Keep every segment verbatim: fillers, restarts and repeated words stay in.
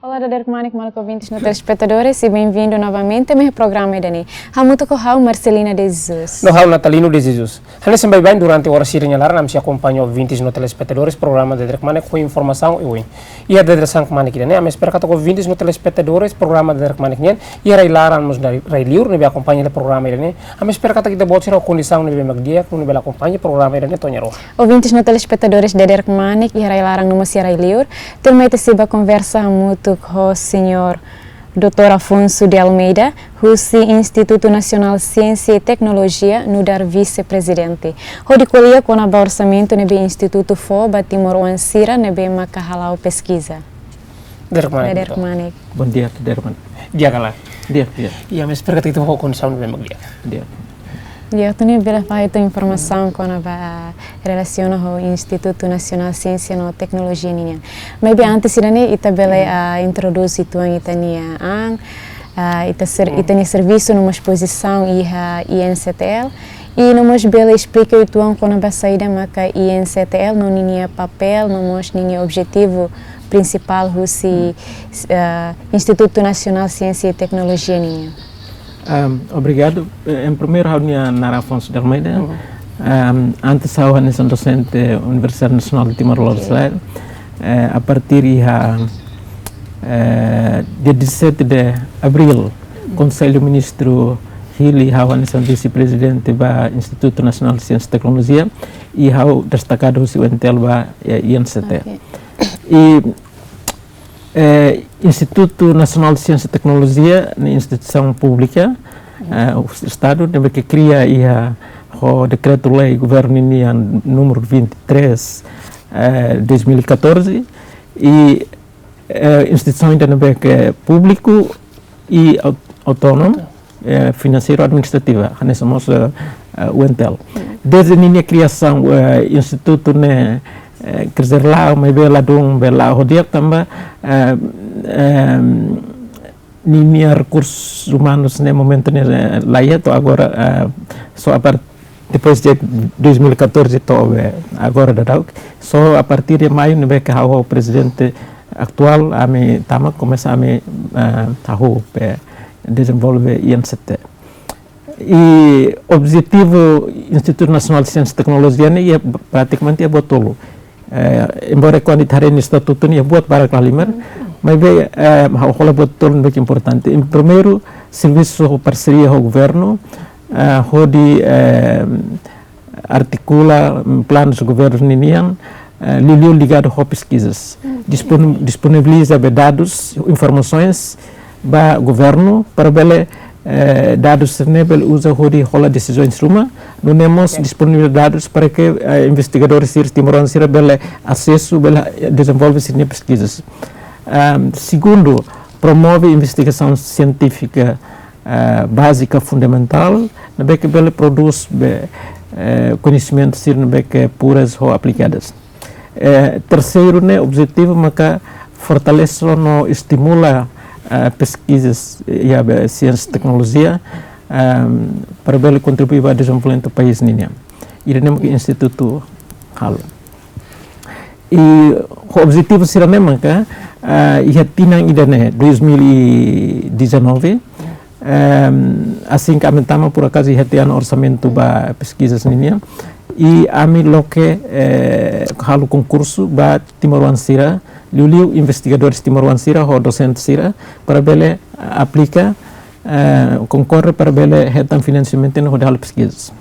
Olá, dadeer kmanek, maluk ouvintes no telespetadores, e bem-vindo novamente a meu programa ida-ne'e. Hamutuk ho ha'u, Marcelina de Jesus. No ha'u, Natalino de Jesus. Hanesan baibain durante oras sira nia laran, ami sei akompaña ouvintes no telespetadores programa Dadeer Kmanek ho informasaun oioin. Iha dadeer-saan kmanek ida-ne'e, ami espera katak ouvintes no telespetadores programa Dadeer Kmanek nian iha rai-laran mós rai-, rai-liur ne'ebé akompaña hela programa ida-ne'e. Ami espera katak ita-boot sira ho kondisaun ne'ebé mak di'ak, nune'e bele akompaña programa ida-ne'e to'o ohin loron. Ouvintes no telespetadores Dadeer Kmanek iha rai-laran no mós iha rai-liur, tuirmai ita sei bá konversa hamutuk ho señór doutór Afonso de Almeida, husi Instituto Nacional Ciência e Tecnologia, nu'udar vise-prezidente, hodi ko'alia kona-ba orsamentu ne'ebé institutu fó ba timoroan sira ne'ebé maka hala'o peskiza. Dadeer kmanek, Dadeer doutór. Kmanek. Bondia, dadeer kmanek. Di'ak ka lae? Di'ak, di'ak. Iha, ami espera katak ita ho kondisaun ne'ebé mak di'ak. Di'ak. Di'ak, atu nune'e bele fahe uitoan informasaun kona-ba relasiona ho Instituto Nacional Ciência no Tecnologia ninian. Maibé antes ida-ne'e ita bele, ah, introdús uitoan ita-nia an, ah, ita ser-, ita-nia servisu no mós pozisaun iha I N C T L. I no mós bele esplika uitoan kona-ba saida maka I N C T L no ninia papél no mós ninia objetivu prinsipál husi, ah, Instituto Nacional Ciência e Tecnologia ninian. Ahm, obrigadu. Eh, em primeiro, ha'u-nia naran Afonso de Almeida. Ahm, antes ha'u hanesan dosente Universidade Nasionál de Timor-Leste. Ok. Eh, a partir iha, eh, dia dezassete de abril, Konsellu Ministru hili ha'u hanesan vise-prezidente ba Instituto Nacional de Ciência e Tecnologia, i ha'u destakadu husi U N T L ba, eh, I N C T. Ok. I Eh, Instituto Nacional de Ciência e Tecnologia ne'e instituisaun públika, eh, Estadu, ne'ebé ke kria iha ho dekretu-lei governu ninian número vinte e três, eh, dois mil e catorze, i, eh, instituisaun ida ne'ebé ke públiku i au-, autónomu, eh, finanseiru administrativa, hanesan mós, eh, eh, U N T L. Dezde ninia kriasaun, eh, institutu ne'e, eh, quer dizer, la'o, maibé ladún, be la'o ho di'ak tanba, eh, eh, ninia rekursus umanus ne'e momentu ne'e, eh, laiha to'o agora, eh, só a par-, depois de dois mil e catorze to'o, eh, agora daudaun. Só a partir de maiu ne'ebé ke ha'u ho prezidente atuál, ami tama komesa ami, eh, hahú, be dezenvolve I N C T. I objetivu Instituto Nacional de Ciência e Tecnologia ne'e iha pratikamente iha buat tolu. Eh, embora kuandu ita haree nia estatutu ne'e iha buat barak halimar, maibé, eh, ha'u hola buat tolu ne'ebé ke importante. Em primeiru, servisu ho parseria ho governu, eh, hodi, eh, artikula, mm, planus governu ninian, eh, liuliu ligadu ho peskizas. Dispon-, disponibiliza be dadus, informasoens ba governu para bele, eh, dadus ne'e bele uza hodi hola desizaun ruma, nune'e mós disponibiliza dadus para ke, eh, investigadór sira timoroan sira bele asesu, bele, eh, dezenvolve sira-nia peskizas. Ahm, segundu, promove investigasaun sientífika, eh, bázika fundamentál, ne'ebé ke bele prodús be, eh, koñesimentu sira ne'ebé ke puras ho aplikadas. Eh, terseiru ne'e objetivu maka fortalese no estimula, eh, peskizas, eh, iha be siénsia teknolojia, ehm, para bele kontribui ba dezenvolvimentu país ninian. Ida-ne'e maka institutu halo. I ho objetivu sira-ne'e maka, eh, iha tinan ida-ne'e, dois mil e dezanove, ehm, asin ke ami tama, por akazu iha tiha ona orsamentu ba peskizas ninian. I ami loke, eh, halo konkursu ba timoroan sira, liuliu investigadores timoroan sira ho dosente sira, para bele aplika, eh, konkorre para bele hetan finansiamentu ne'e hodi halo peskizas.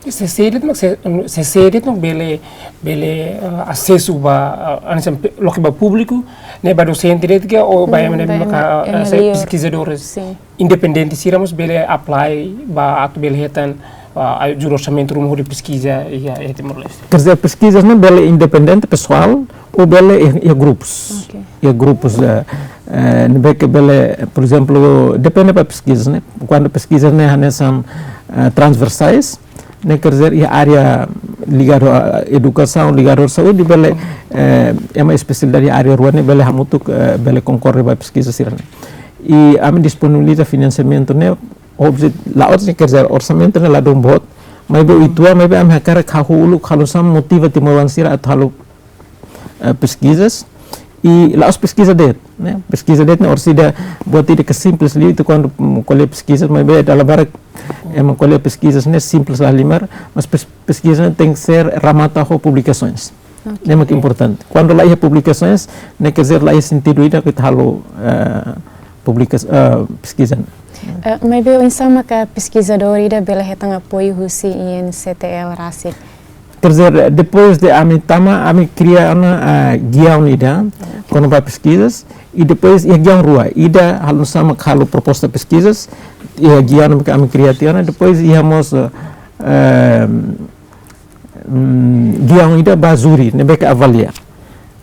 Se, se de'it no, se, se, se de'it no bele, bele, eh, asesu ba, eh, hanesan pe-, loke ba públiku, ne'e ba dosente de'it ka, ou ba ema ne'ebé maka, eh, ema se liur, peskizadores independente sira mós bele apply ba atu bele hetan, ah, ajuda orsamentu ruma hodi peskiza iha, iha Timor-Leste. Quer dizer, peskizas ne'e bele independente, pesoál, ou bele iha, iha grupus. Ok. Iha grupus, eh, eh, ne'ebé ke bele, por ezemplu, depende ba peskizas ne'e. Kuandu peskizas ne'e hanesan, eh, transversais, ne'e quer dizer iha área ligadu a edukasaun, ligadu a saúde, bele, eh, ema espesialidade iha área rua ne'e bele hamutuk, eh, bele konkorre ba peskiza sira-ne'e. I ami disponibiliza finansiamentu ne'e, obje-, la'ós ne'e quer dizer orsamentu ne'e ladún boot, maibé uitoan, maibé ami hakarak hahú uluk halo hanesan motiva timoroan sira atu halo, eh, peskizas. I la'ós peskiza de'it, ne'e? Peskiza de'it ne'e orsida buat ida ke simples liu, entaun kuandu, mm, ko'alia peskiza, maibé dala barak ema ko'alia peskiza ne'e simples la halimar, mas pes-, peskiza ne'e tenke ser remata ho publikasoens. Ok. Ne'e mak importante. Kuandu la iha publikasoens, ne'e ke dizer la iha sentidu ida ke ita halo, eh, publikas-, eh, peskiza. Eh, maibé oinsá maka peskizadór ida bele hetan apoiu husi I N C T L rasik? Quer dizer, depois de ami tama, ami kria ona, ah, giaun ida, kona-ba peskizas, i depois iha giaun rua, ida halo sama halo proposta peskizas, iha giaun ne'ebé ami kria tiha ona, depois iha mós, eh, mm, giaun ida ba júri, ne'ebé ke avalia.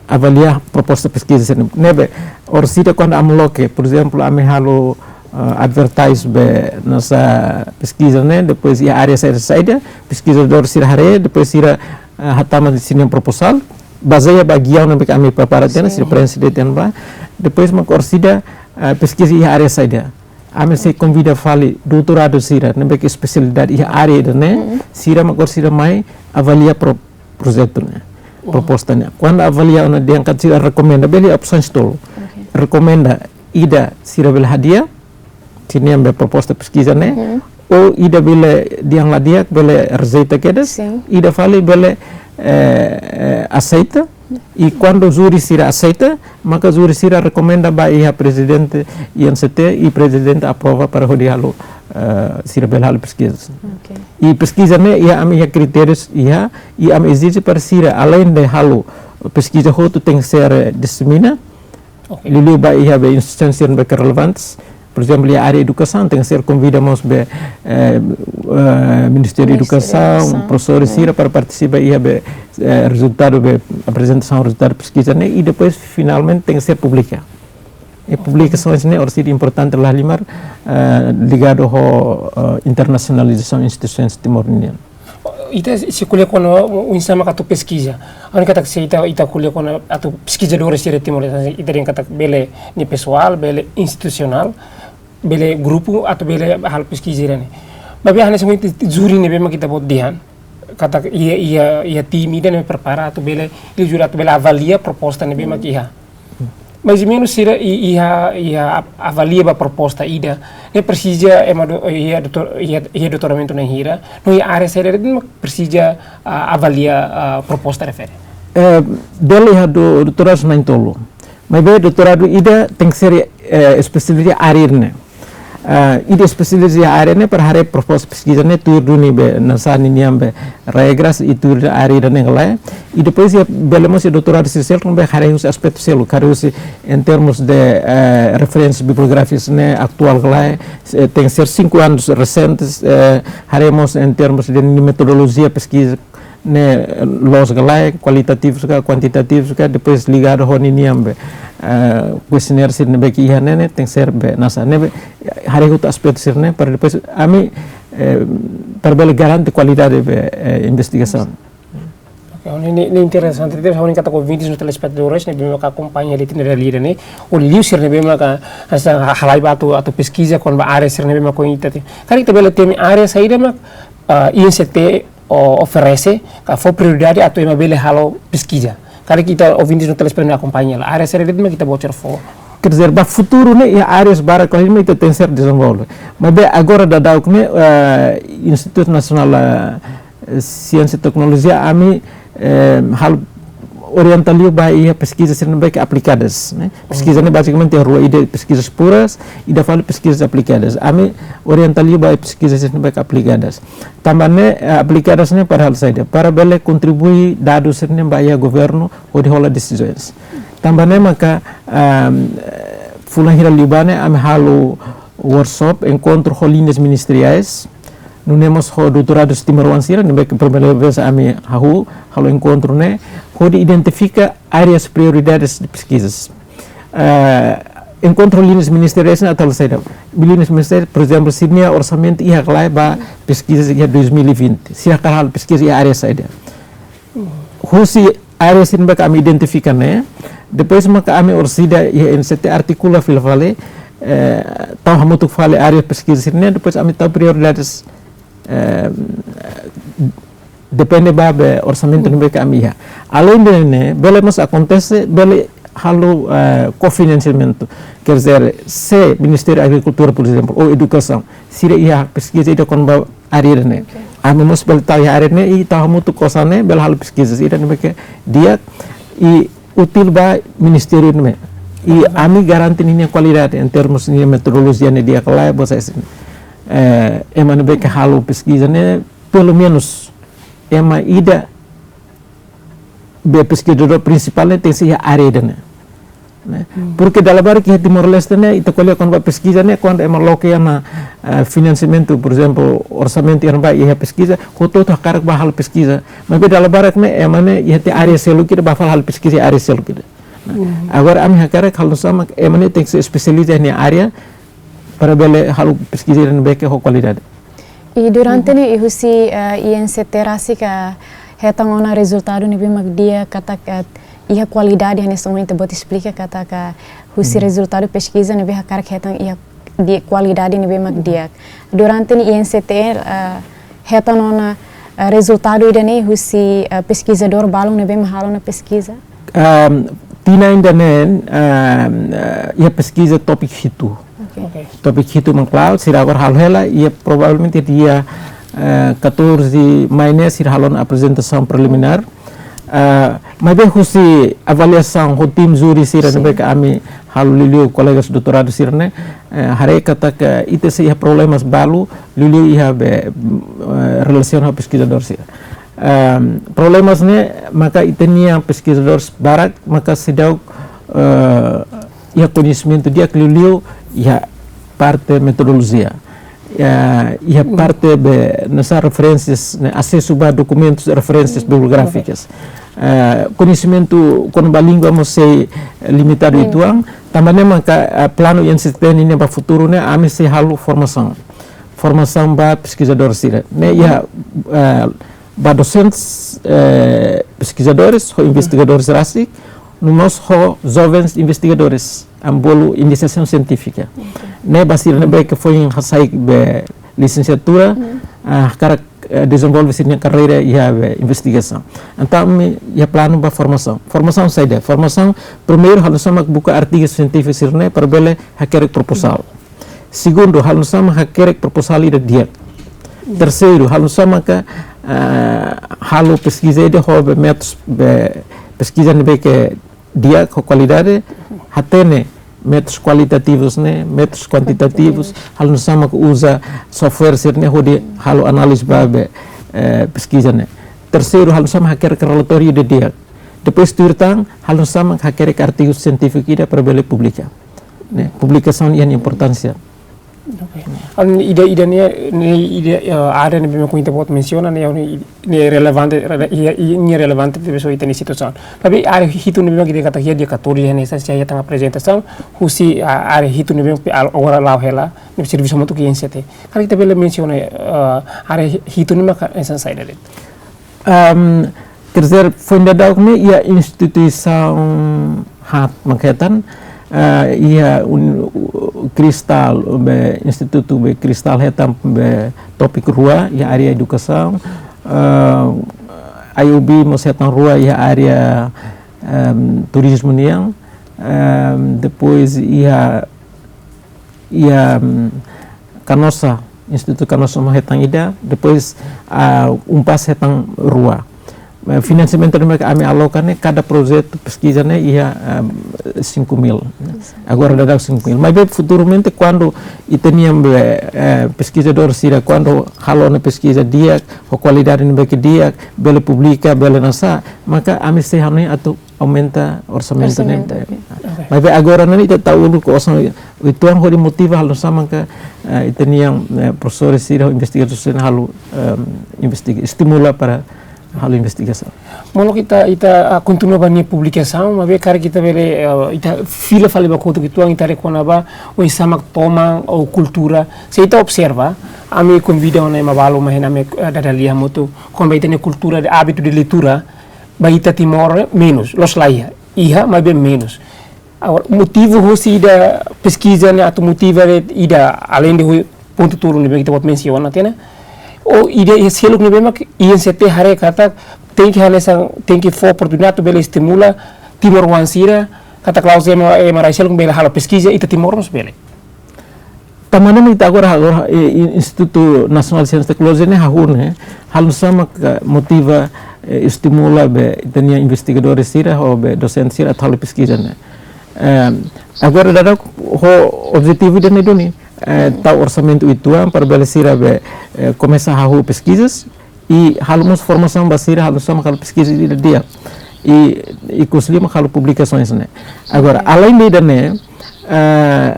Avalia proposta peskiza sira-ne'e. Ne'ebé, orsida kuandu ami loke, por ezemplu, ami halo, eh, advertise be nossa peskiza ne'e, depois iha área saida saida, peskizadór sira haree, depois sira, eh, hatama sira-nia proposta, bazeia ba giaun ne'ebé ami prepara tiha ona, sira preenxe de'it tiha ona ba, depois mak orsida, eh, peskiza iha área saida. Ami sei konvida fali doutoradu sira, ne'ebé ke espesialidade iha área ida-ne'e, sira mak orsida mai avalia pro-, projetu ne'e, proposta ne'e. Kuandu avalia ona dehan katak sira rekomenda, bele opsaun tolu. Ok. Rekomenda ida sira bele hadi'a, sira-nia be proposta peskiza ne'e, ou ida bele dehan la di'ak, bele rejeita kedas, ida fali bele, eh, eh, aseita, i kuandu júri sira aseita, maka júri sira rekomenda ba iha prezidente I N C T i prezidente aprova para hodi halo, eh, sira bele halo peskiza. Ok. I peskiza ne'e iha ami iha kritériu iha, i ami ezije para sira, além de halo peskiza hotu tenke ser, eh, disemina, ok, liuliu ba iha be instituisaun sira ne'ebé ke relevantes, por ezemplu, iha área edukasaun, tenke ser konvida mós be, eh, eh, Ministériu Edukasaun, profesór sira para partisipa iha be, eh, rezultadu be, aprezentasaun rezultadu peskiza ne'e, i depois, finalmente, tenke ser publika. I publikasoens ne'e orsida importante la halimar, eh, ligadu ho, eh, internasionalizasaun instituisaun Timor nian. Ita se ko'alia kona-ba oinsá maka atu peskiza. Ha'u hanoin katak se ita, ita ko'alia kona-ba atu peskizadór sira Timor, ita dehan katak bele nia pesoál, bele institusionál, bele grupu, atu bele halo peskiza ne'e. Maibé hanesan júri ne'ebé mak ita-boot dehan katak iha, iha, iha tim ida ne'ebé prepara atu bele, iha júri atu bele avalia proposta ne'ebé mak iha. Mais ou menus sira i-, iha, iha av-, avalia ba proposta ida, ne'e presiza ema do-, iha doutor-, iha, iha doutoramentu na'in hira, no iha área saida de'it mak presiza, ah, avalia, ah, proposta refere. Eh, bele iha do-, doutoradu na'in-tolu. Maibé doutoradu ida tenke ser, eh, espesialista área ne'e. Ah, ida espesialista área ne'e para haree proposta peskiza ne'e tuir duni be, hanesan ninia be regras i tuir área ida-ne'e ka lae. I depois iha bele mós iha doutoradu sira seluk ne'ebé haree husi aspetu seluk, haree husi em termos de, eh, referénsias bibliográfikas ne'e atuál ka lae, eh, tenke ser cinco anos recentes, eh, haree mós em termos de metodolojia peskiza ne'e loos ka lae, kualitativus ka, kuantitativus ka, depois ligadu ho ninia be, eh, kuestionáriu sira ne'ebé ke iha ne'e, ne'e tenke ser be, hanesan ne'ebé, haree hotu aspetu sira-ne'e, para depois ami, eh, para bele garante kualidade be, eh, investigasaun. Ok, ne'e, ne'e, ne'e interesante, ita ha'u hanoin katak ouvintes no telespetadores ne'ebé maka akompaña hela ita-nia realidade ne'e, ou liuliu sira ne'ebé maka, hanesan ha-, halai ba atu, atu peskiza kona-ba área sira ne'ebé maka ita te. Karik ita bele temi área saida mak, ah, I N C T o-, oferese, ka fó prioridade atu ema bele halo peskiza. Karik ita ouvintes no telespetadores akompaña hela. Área saida de'it mak ita-boot sira fó. Quer dizer, ba futuru ne'e, iha áreas barak ka lae mak ita tenke ser dezenvolve. Maibé agora daudauk ne'e, eh, Institutu Nasionál, eh, Siénsia i Teknolojia, ami, eh, halo orienta liu ba iha peskiza sira ne'ebé ke aplikadas, ne'e. Peskiza ne'e bazikamente rua, ida peskizas puras, ida fali peskizas aplikadas. Ami orienta liu ba peskiza sira ne'ebé ke aplikadas. Tanba ne'e, eh, aplikadas ne'e para halo saida, para bele kontribui dadus sira ne'e ba iha governu hodi hola desizaun. Tanba ne'e maka, ehm, fulan hira liubá ne'e ami halo workshop, enkontru ho líneas ministeriais, nune'e mós ho doutoradus timoroan sira, ne'ebé ke primeira vez ami hahú halo enkontru ne'e, hodi identifika áreas prioridades de pesquisas. Eh, enkontru líneas ministeriais ne'e atu halo saida. Líneas ministeriais, por ezemplu, sira-nia orsamentu iha ka lae ba peskiza iha dois mil e vinte. Sira hakarak halo peskiza iha área saida. Husi área sira ne'ebé ke ami identifika ne'e, depois maka ami orsida iha I N C T artikula fila fali, eh, tau hamutuk fali área peskiza sira-ne'e, depois ami tau prioridades, eh, depende ba be orsamentu ne'ebé ke ami iha. Além de ne'e, bele mós akontese, bele halo, eh, kofinansamentu. Quer dizer, se Ministériu Agrikultura, por ezemplu, ou Edukasaun, sira iha peskiza ida kona-ba área ne'e. Ok. Ami mós bele tau iha área ne'e, i tau hamutuk ho sira ne'e, bele halo peskiza sira ne'ebé ke di'ak, i útil ba ministériu ne'e. I ami garante ninia kualidade, em termos ninia metodolojia ne'e di'ak ka lae, buat sira-ne'e. Eh, ema ne'ebé ke halo peskiza ne'e, pelumenus, ema ida be peskizadór prinsipál ne'e tenke iha área ida-ne'e. Ne'e? Hmm. Porke dala barak iha Timor-Leste ne'e, ita ko'alia kona-ba peskiza ne'e, kuandu ema loke ona, eh, finansiamentu, por ezemplu, orsamentu iha ne'ebá iha peskiza, hotu-hotu hakarak bá halo peskiza. Maibé dala barak ne'e, ema ne'e iha tiha área seluk ida, bá fali halo peskiza iha área seluk ida. Ne'e? Hmm. Agora, ami hakarak halo hanesan ema ne'e tenke espesializa iha área, para bele halo peskiza ne'ebé ke ho kualidade. I durante ne'e, i husi, eh, I N C T rasik hetan ona rezultadu ne'ebé mak di'ak katak, eh, iha kualidade hanesan ohin ita-boot esplika katak husi rezultadu peskiza ne'ebé hakarak hetan iha di kualidade ne'ebé mak di'ak. Durante ne'e I N C T, eh, hetan ona, eh, rezultadu ida-ne'e husi, eh, peskizadór balun ne'ebé mak halo ona peskiza? Ehm, tinan ida-ne'e, ehm, eh, iha peskiza tópiku hitu. Ok. Ok. Tópiku hitu mak klaru, sira agora halo hela, i provavelmente dia, eh, catorze mai ne'e sira halo ona aprezentasaun preliminár. Eh, maibé husi avaliasaun ho tim júri sira ne'ebé ke ami halo liuliu kolegas doutoradu sira-ne'e, eh, haree katak ita sei iha problemas balu liuliu iha be, mm, eh, relasiona ho peskizadór sira. Ehm, problemas ne'e maka ita-nia peskizadór barak maka seidauk, eh, iha koñesimentu di'ak liuliu iha parte metodolojia. Eh, iha parte be hanesan referénsias, ne'e, asesu ba dokumentus, referénsias bibliográfikas. Eh, koñesimentu kona-ba língua mós sei limitadu uitoan, tanba ne'e maka, eh, planu I N C T nian ba futuru ne'e, ami sei halo formasaun. Formasaun ba peskizadór sira. Ne'e iha, eh, ba dosentes, eh, peskizadores, ho investigadores rasik, no mós ho jovens investigadores, ami bolu inisiasaun sientífika. Ok. Ne'e ba sira ne'ebé ke foin hasai be lisensiatura, ah, hakarak, eh, dezenvolve sira-nia karreira iha be investigasaun. Entaun, ami iha planu ba formasaun. Formasaun saida? Formasaun, primeiru, halo hanesan mak buka artigu sientífiku sira-ne'e para bele hakerek proposál. Segundu, halo hanesan mak hakerek proposál ida di'ak. Terseiru, halo hanesan mak, eh, halo peskiza ida ho be métodus be peskiza ne'ebé ke di'ak ho kualidade, hatene métodus kualitativus ne'e, métodus kuantitativus, halo hanesan mak uza software sira-ne'e hodi halo análize ba be, eh, peskiza ne'e. Terseiru, halo hanesan mak hakerek relatóriu ida di'ak. Depois tuir tan, halo hanesan mak hakerek artigu sientífiku ida para bele publika. Ne'e, publikasaun iha nia importánsia. Ok. Entaun ida, ida-ne'e, ne'e ida, eh, área ne'ebé mak ohin ita-boot mensiona, ne'e, ne'e, ne'e relevante, rele-, iha, iha, ne'e relevante tebes ba ita-nia situasaun. Maibé área hitu ne'ebé mak ita katak iha dia catorze hanesan ita hetan aprezentasaun, husi, ah, área hitu ne'ebé mak al-, agora la'o hela, ne'e servisu hamutuk ho I N C T. Karik ita bele mensiona, eh, área hitu ne'e mak hanesan saida de'it? Ehm, quer dizer, foin daudauk ne'e iha instituisaun haat mak hetan, eh, iha un-, u-, Cristal, be, institutu be Cristal hetan be tópiku rua, iha área edukasaun, eh, I O B mós hetan rua iha área, ehm, turizmu nian, ehm, depois iha iha, mm, Canossa, Institutu Canossa mós hetan ida, depois, ah, UNPAZ hetan rua. Eh, finansiamentu ne'ebé ke ami aloka ne'e, kada projetu peskiza ne'e iha, ah, cinco mil. Agora daudauk cinco mil. Maibé futuramente, kuandu ita-nia be, eh, peskizadór sira, kuandu halo ona peskiza di'ak, ho kualidade ne'ebé ke di'ak, bele publika, bele hanesan, maka ami sei hanoin atu aumenta orsamentu ne'e. Orsamentu, ok. Ok. Maibé agora ne'e ita tau uluk osan uitoan hodi motiva halo hanesan mak, eh, ita-nia, eh, profesór sira, investigadór sira halo, ehm, investiga, estimula para halo investigasaun. Molok ita, ita, ah, kontinua ba nia publikasaun, maibé karik ita bele, eh, ita fila fali ba kotuk uitoan ita haree kona-ba oinsá mak toman ou kultura. Se ita observa, ami konvida ona ema balu, maibé ami, eh, dada lia hamutuk, kona-ba ita-nia kultura de hábitu de leitura, ba ita Timor menus, la'ós la iha. Iha, maibé menus. Agora, motivu husi ida peskiza ne'e atu motiva de'it ida alende husi pontu tolu ne'ebé ke ita-boot mensiona tiha ona. Ou ida iha seluk ne'ebé mak I N C T haree katak tenke hanesan, tenke fó oportunidade atu bele estimula timoroan sira, Katak la'ós ema, ema rai seluk bele halo peskiza, ita Timor mós bele. Tanba ne'e mak ita agora, agora, eh, eh, Institutu Nasionál Siénsia Teknolojia ne'e hahú ne'e, halo nu'usá maka motiva, eh, estimula be ita-nia investigadór sira, ho be dosente sira atu halo peskiza ne'e. Eh, agora daudaun ho objetivu ida-ne'e duni, eh, tau orsamentu uitoan para bele sira be, eh, komesa hahú peskizas, i halo mós formasaun ba sira halo nu'usá maka halo peskiza ida di'ak. I, i konsege maka halo publikasoens ne'e. Agora, aleinde ida-ne'e, eh,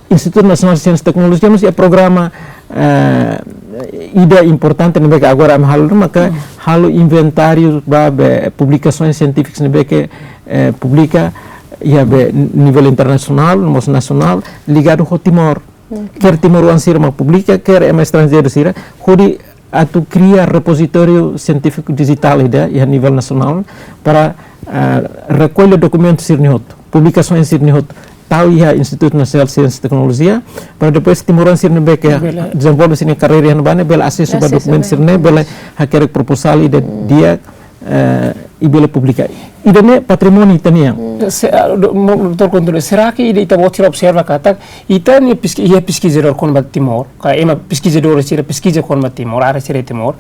Institutu Nasionál Siénsia Teknolojia mós iha programa, eh, ida importante ne'ebé ke agora ami halo maka halo inventáriu ba be publikasoens sientífikas ne'ebé ke, eh, publika iha be nivel internasionál, mós nasionál, ligadu ho Timor. Ker timoroan sira mak publika, ker ema estranjeiru sira, hodi atu kria repozitóriu sientífiku dijitál ida iha nivel nasionál para, ah, rekolla dokumentu sira-ne'e hotu, publikasoens sira-ne'e hotu, tau iha Institutu Nasionál Siénsia Teknolojia, para depois timoroan sira ne'ebé ke dezenvolve sira-nia karreira iha ne'ebá ne'e bele asesu ba dokumentu sira-ne'e, bele hakerek proposál ida di'ak, eh, i bele publika. Ida-ne'e patrimóniu ita-nian. Se, ah, do-, mo-, doutór Kontuno, será ke ida ita-boot sira observa katak ita-nia peski-, iha peskizadór kona-ba Timor, ka ema peskizadór sira peskiza kona-ba Timor, área sira Timor,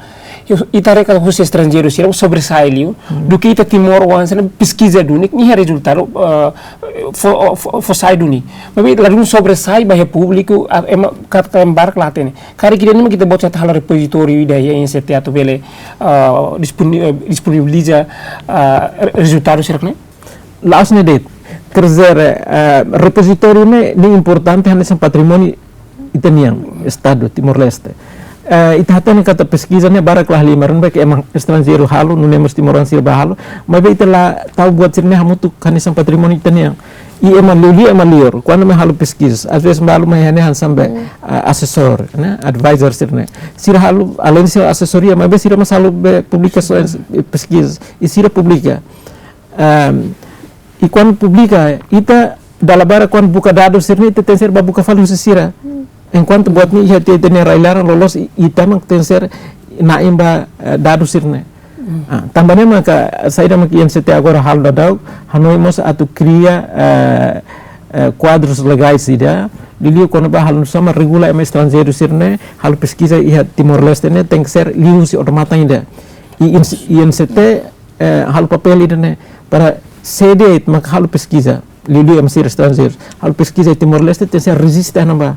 ita haree katak husi estranjeiru sira sobressai liu, duké ita timoroan sira peskiza duni, nia rezultadu, eh, fó, fó, fó sai duni. Maibé ladún sobressai ba iha públiku, ah, ema katak ema barak la hatene. Karik ida-ne'e mak ita-boot sira atu halo repozitóriu ida iha I N C T atu bele, ah, disponi-, eh, disponibiliza, ah, re-, rezultadu sira-ne'e? La'ós ne'e de'it. Quer dizer, eh, repozitóriu ne'e, ne'e importante hanesan patrimóniu ita-nian, Estadu Timor-Leste. Eh, ita hatene katak peskiza ne'e barak la halimar, ne'ebé ke ema estranjeiru halo, nune'e mós timoroan sira bá halo, maibé ita la tau buat sira-ne'e hamutuk hanesan patrimóniu ita-nian. I ema liuliu ema liur, kuandu ema halo peskiza, às vezes balu mai iha ne'e hanesan be, ah, asesór, ne'e, advisor sira-ne'e. Sira halo, além de sira asesoria, maibé sira mós halo be publikasoens, eh, peskiza, i sira publika. Ehm, i kuandu publika, ita dala barak kuandu buka dadus sira-ne'e, ita tenke ser bá buka fali husi sira. Enkuantu buat ne'e iha tiha ita-nia rai-laran loloos, i-, ita mak tenke ser na'in ba, eh, dadus sira-ne'e. Ah, tanba ne'e maka saida mak I N C T agora halo daudaun, hanoin mós atu kria, eh, eh, kuadrus legais ida, liuliu kona-ba halo nu'usá mak regula ema estranjeiru sira-ne'e halo peskiza iha Timor-Leste ne'e tenke ser liuhusi odamatan ida. I I N C T, eh, halo papél ida-ne'e para sé de'it mak halo peskiza, liuliu ema sira estranjeiru halo peskiza iha Timor-Leste, tenke ser rejista iha ne'ebá.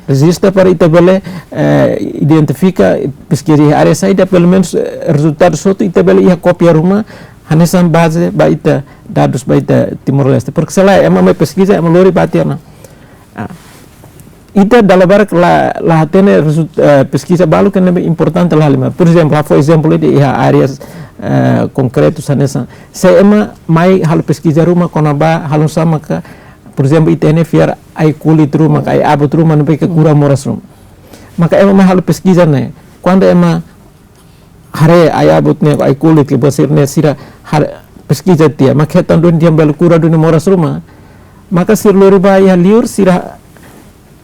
Rejista para ita bele, eh, identifika peskiza iha área saida, pelumenus, eh, rezultadu hotu ita bele iha kópia ruma, hanesan baze ba ita, dadus ba ita Timor-Leste. Porke se lae, ema mai peskiza, ema lori bá tiha ona. Ah. Ita dala barak la, la hatene result-, eh, peskiza balu ke ne'ebé importante la halimar. Por ezemplu, ha'u fó ezemplu ida iha áreas, eh, konkretus hanesan. Se ema mai halo peskiza ruma kona-ba halo nu'usá maka, por ezemplu, ita-nia fiar ai-kulit ruma, ka ai-abut ruma, ne'ebé ke kura moras ruma. Maka ema mai halo peskiza ne'e, kuandu ema haree ai-abut ne'e, ai-kulit ke buat sira-ne'e sira haree peskiza tiha, mak hetan duni dehan bele kura duni moras ruma. Maka sira lori bá iha liur, sira,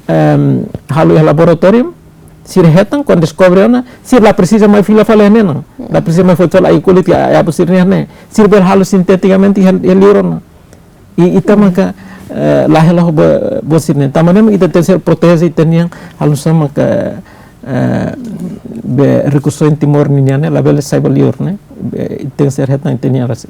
em, halo iha laboratóriu, sira hetan, kuandu deskobre ona, sira la presiza mai fila fali iha ne'e ona. La presiza mai foti fali ai-kulit ka ai-abut sira-ne'e iha ne'e. Sira bele halo sintetikamente iha, iha liur ona. I ita maka, eh, la hela ho buat, buat sira-ne'e. Tanba ne'e mak ita tenke ser proteje ita-nian, halo nu'usá maka, eh, be rekursu Timor ninian ne'e labele sai ba liur ne'e. Be, ita tenke ser hetan ita-nian rasik.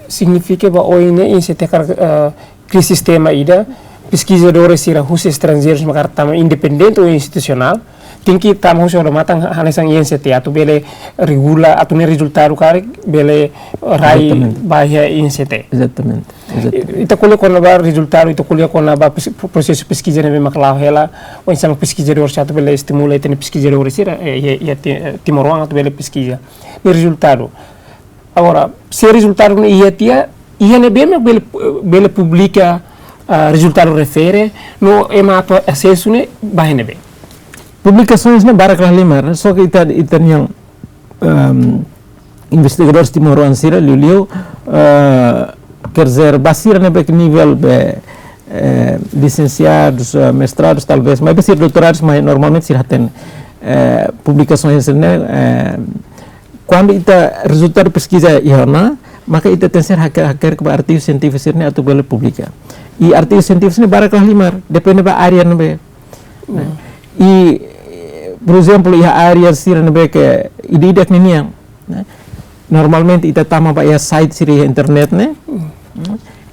Signifika ba oin ne'e I N C T hakarak, eh, kria sistema ida, peskizadór sira husi estranjeiru maka tama independente ou institusionál, tenke tama husi odamatan hanesan I N C T atu bele regula, atu nia rezultadu karik bele rai ba iha I N C T. Exatamente. Exatamente. I-, ita ko'alia kona-ba rezultadu, ita ko'alia kona-ba pes-, pro-, prosesu peskiza ne'ebé mak la'o hela, oinsá mak peskizadór sira atu bele estimula ita-nia peskizadór sira, eh, iha, iha ti-, eh, timoroan atu bele peskiza. Nia rezultadu. Agora, se rezultadu ne'e iha tiha, iha ne'ebé mak bele, bele publika, ah, rezultadu refere, no ema atu asesu ne'e ba iha ne'ebé? Publikasoens ne'e barak la halimar, só ke ita, ita-nian, ehm, investigadores timoroan sira, liuliu, eh, quer dizer, ba sira ne'ebé ke nivel be, eh, lisensiadus, eh, mestradus, talvez, maibé sira doutoradus, mas normalmente sira hatene, eh, publikasoens ne'e, eh, kuandu ita rezultadu peskiza iha ona, maka ita tenke ser hake-, hakerek ba artigu sientífiku sira-ne'e atu bele publika. I artigu sientífiku sira-ne'e barak lahalimar, depende ba área ne'ebé. Ne'e? I, eh, por ezemplu, iha área sira ne'ebé ke ida-idak ninian, ne'e? Normalmente ita tama ba iha site sira iha internet ne'e.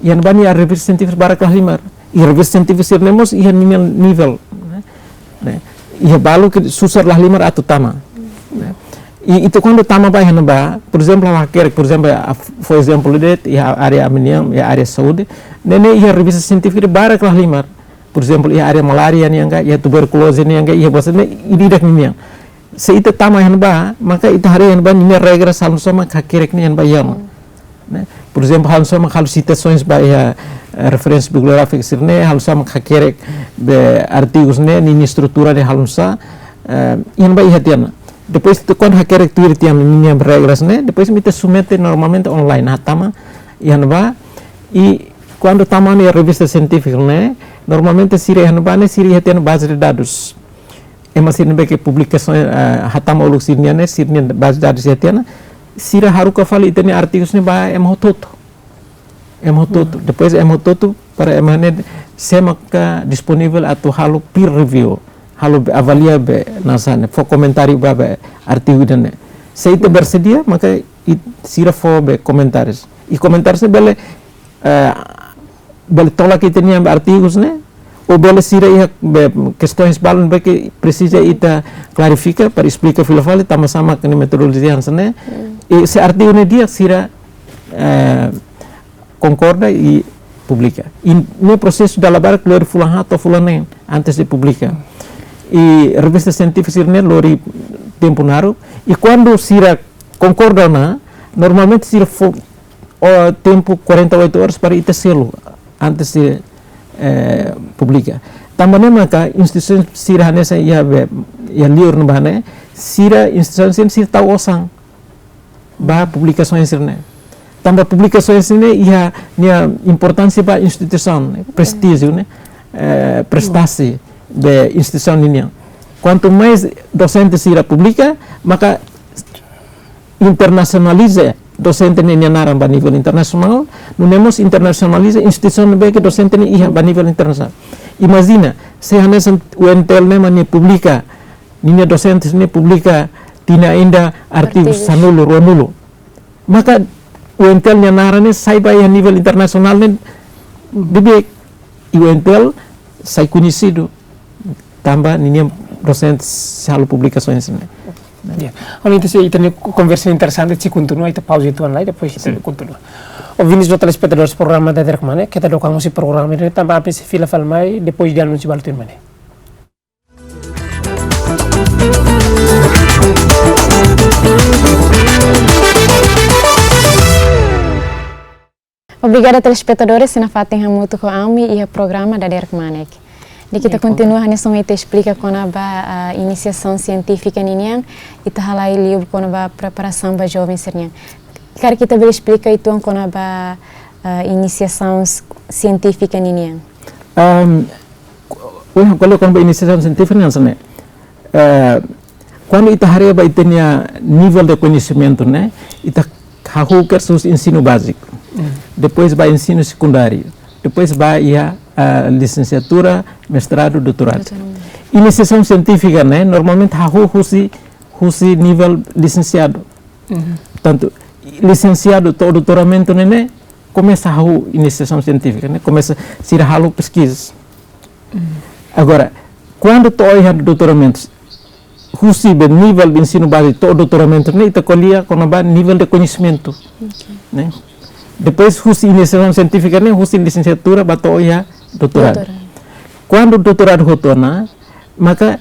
Iha ne'ebá nia revista sientífika barak lahalimar. I revista sientífika sira-ne'e mós iha ninia nivel, ne'e? Ne'e? Iha balu ke susar lahalimar atu tama. Ne'e? I ita kuandu tama ba iha ne'ebá, por ezemplu, ha'u hakerek, por ezemplu, a, fó ezemplu de'it, iha área ami-nian, iha área saúde, ne'e, ne'e iha revista sientífika barak lahalimar. Por ezemplu, iha área malária nian ka, iha tuberkuloze nian ka, iha basa ne'e, ida-idak ninian. Se ita tama iha ne'ebá, maka ita haree iha ne'ebá ninia regras halo nu'usá mak hakerek ne'e iha ne'ebá iha ona. Ne'e? Por ezemplu, halo nu'usá mak halo sitasoens ba iha, eh, referénsia bibliográfika sira-ne'e, halo nu'usá mak hakerek be artigus ne'e, ninia estrutura ne'e halo nu'usá, eh, iha ne'ebá iha tiha ona. Depois, ita kuandu hakerek tuir tiha ona ninia regras ne'e, depois mak ita submete normalmente online, hatama iha ne'ebá, i kuandu tama ona iha revista sientífika ne'e, normalmente sira iha ne'ebá ne'e, sira iha tiha ona baze de dadus. Ema sira ne'ebé ke publikasaun, eh, hatama uluk sira-nian ne'e, sira-nian baze de dadus iha tiha ona, sira haruka fali ita-nia artigus ne'e ba ema hotu-hotu. Ema hotu-hotu. Depois ema hotu-hotu para ema ne'e sé maka disponivel atu halo peer review, halo be avalia be nasaun ne'e, fó komentáriu ba be artigu ida-ne'e. Se ita bersedia, maka i-, sira fó be komentárius. I komentárius ne'e bele, eh, bele tolak ita-nia artigus ne'e, ou bele sira iha be kestaun balu ne'ebé ke presiza ita klarifika, para esplika fila fali, tanba sá mak nia metodolojia hanesan ne'e. I se artigu ne'e di'ak, sira, eh, konkorda i publika. I ne'e prosesu dala barak lori fulan haat to'o fulan neen antes de publika. I revista sientífika sira-ne'e lori tempu naruk. I kuandu sira konkorda ona, normalmente sira fó, o, tempu quarenta e oito horas para ita selu antes de, eh, publika. Tanba ne'e maka instituisaun sira hanesan iha be, iha liur ne'ebá ne'e, sira instituisaun sira, sira tau osan ba publikasaun sira-ne'e. Tanba publikasaun sira-ne'e iha nia importánsia ba instituisaun, ne'e? Prestíjiu, ne'e? Eh, prestasi be instituisaun ninian. Kuantu mais dosente sira publika, maka internasionaliza dosente ne'e nia naran ba nivel internasionál, nune'e mós internasionaliza instituisaun ne'ebé ke dosente ne'e iha ba nivel internasionál. Imajina, se hanesan U N T L ne'e mak nia publika, ninia dosente ne'e publika tinan ida artigu Artigus. sanulu, ruanulu. Maka U N T L nia naran ne'e sai ba iha nivel internasionál ne'e di'ak, i U N T L sai koñesidu tanba ninia dosente sei halo publikasaun ne'e. Ya. Ha'u hanoin ita sei, ita-nia konversa interesante, sei kontinua, ita pauza uitoan lai, depois ita Sin. kontinua. Ouvintes no telespetadores programa Dadeer Kmanek, keta dook an husi programa ida-ne'e tanba ami sei fila fali mai, depois de anúnsiu balu tuirmai ne'e. Obrigada, telespetadores, sira nafatin hamutuk ho ami iha programa Dadeer Kmanek. Di'ak, ita Ya, kontinua hanesan ita esplika kona-ba, ah, inisiasaun sientífika ninian, ita halai liu kona-ba preparasaun ba joven sira-nian. Karik ita bele esplika uitoan kona-ba, ah, inisiasaun s-, sientífika ninian? Ahm, Uiha, ko'alia kona-ba inisiasaun sientífika nian hanesan ne'e. Eh, kuandu ita haree ba ita-nia nivel de koñesimentu ne'e, ita hahú kedas husi ensinu báziku. Mm. Depois ba ensinu sekundáriu. Depois ba iha, eh, lisensiatura, mestradu, doutoradu. Doutoradu. Inisiasaun sientífika ne'e normalmente hahú husi, husi nivel lisensiadu. Mhm. Portantu, lisensiadu to'o doutoramentu ne'e, ne'e komesa hahú inisiasaun sientífika, ne'e komesa sira halo peskiza. Mhm. Agora, kuandu to'o iha doutoramentu, husi be nivel de ensinu báziku to'o doutoramentu ne'e, ita ko'alia kona-ba nivel de koñesimentu. Ok. Ne'e? Depois, husi inisiasaun sientífika ne'e, husi lisensiatura ba to'o iha doutoradu. Doutoradu. Kuandu doutoradu hotu ona, maka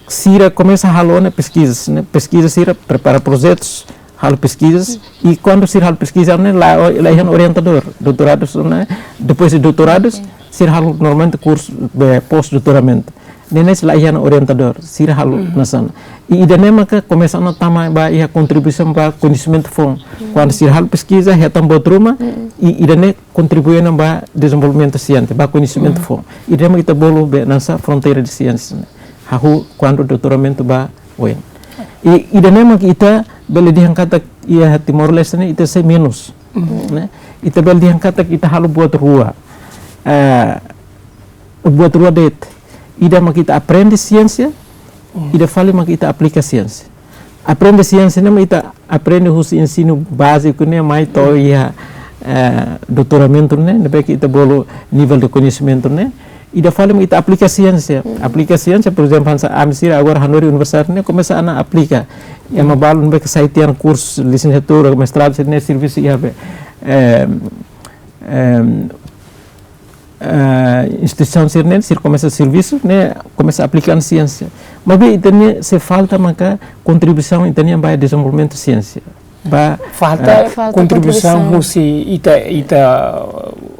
sira komesa halo ona peskiza, ne'e? Peskiza sira prepara projetus, halo peskiza, i kuandu sira halo peskiza ne'e la, la iha ona orientadór, doutoradu ne'e, depois de doutoradu, Ok. sira halo normalmente kursu be pós-doutoramentu. Ne'e ne'e la iha ona orientadór, sira halo Mhm. hanesan ne'e. I ida-ne'e maka komesa ona tama ba iha kontribuisaun ba koñesimentu foun. Mhm. Kuandu sira halo peskiza, hetan buat ruma, Mhm. i ida-ne'e kontribui ona ba dezenvolvimentu siente, ba koñesimentu Mhm. foun. Ida-ne'e maka ita bolu be hanesan fronteira de siénsia ne'e. Hahú kuandu doutoramentu ba oin. I ida-ne'e maka ita bele dehan katak iha Timor-Leste ne'e ita sei menus. Ne'e? Ita bele dehan katak ita halo buat rua. Eh, buat rua de'it. Ida mak ita aprende siénsia, ida fali mak ita aplika siénsia. Aprende siénsia ne'e mak ita aprende husi ensinu báziku ne'e mai to'o iha, eh, doutoramentu ne'e, ne'ebé ke ita bolu nivel de koñesimentu ne'e. Ida fali mak ita aplika siénsia. Aplika siénsia, por ezemplu, hanesan ami sira agora hanorin universidade ne'e komesa ona aplika. Ema balun ne'ebé ke sai tiha ona kursu lisensiatura, mestradu, sira-ne'e servisu iha be, em, em, eh, instituisaun sira-ne'e, sira komesa servisu ne'e, komesa aplika siénsia. Maibé ita-nia sei falta maka kontribuisaun ita-nian ba dezenvolvimentu siénsia. Ba, falta, eh, falta kontribuisaun husi ita, ita,